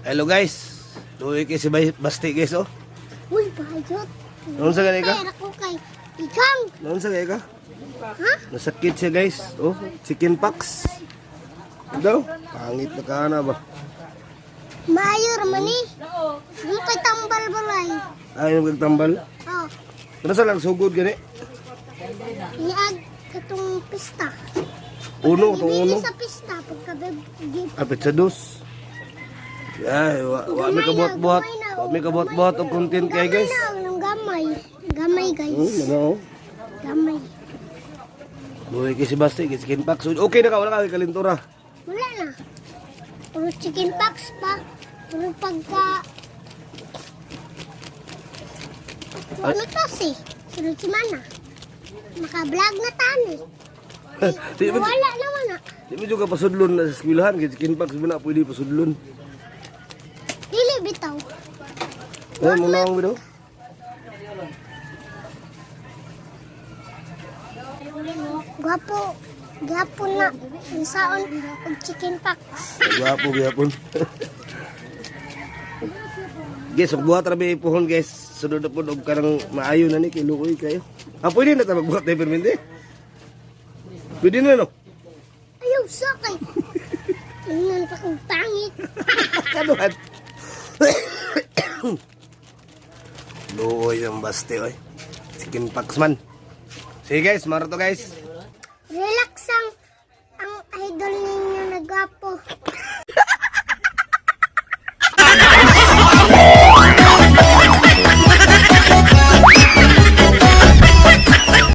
Hello guys. Luwi kay si Basti guys oh. Uy, bayot. Naunsa gani ka? Pera ko kay Ikang. Naunsa gani ka? Ha? Nasakit siya guys. Oh, chicken pox. Daw, pangit na ka na ba? Maayo raman eh. Yung kay tambal balay. Ay, yung tambal. Oh, Pero sa lang sugod gani. niag katong pista. Uno, itong uno. Ibigi sa pista pagka Ah, pizza dos. Ay, wa mi kabuhat-buhat. Wa mi kabuhat-buhat og content kay guys. Gamay na, gamay. Gamay guys. Ano? Oh. Gamay. Luwi kay si Basti, kay chicken pox. Okay na ka, wala ka kay kalintura. Wala na. Puro chicken pox pa. Puro pagka. Ano kasi? Sunod si Mana. Naka-vlog na tani. Di ba Wala naman ah. di mo juga pasudlon na sa eskwelahan kay chicken pox mo na pwede pasudlon. Dili bitaw. Ay, mo na ang bidaw. Gwapo. Gwapo na. Unsaon og chicken pox. Gwapo gyapon. Guys, og buhat ra mi ipuhon guys. Sunod na pud og kanang maayo na ni kay luoy kayo. Ah, pwede na ta magbuhat na perminte. Pwede na no. Ayaw sakay. Ingnan pa kong pangit. Kanuhan. Luoy ang baste oy. Chicken pox man. Sige guys, maro to guys. Relax ang idol ninyo na gwapo.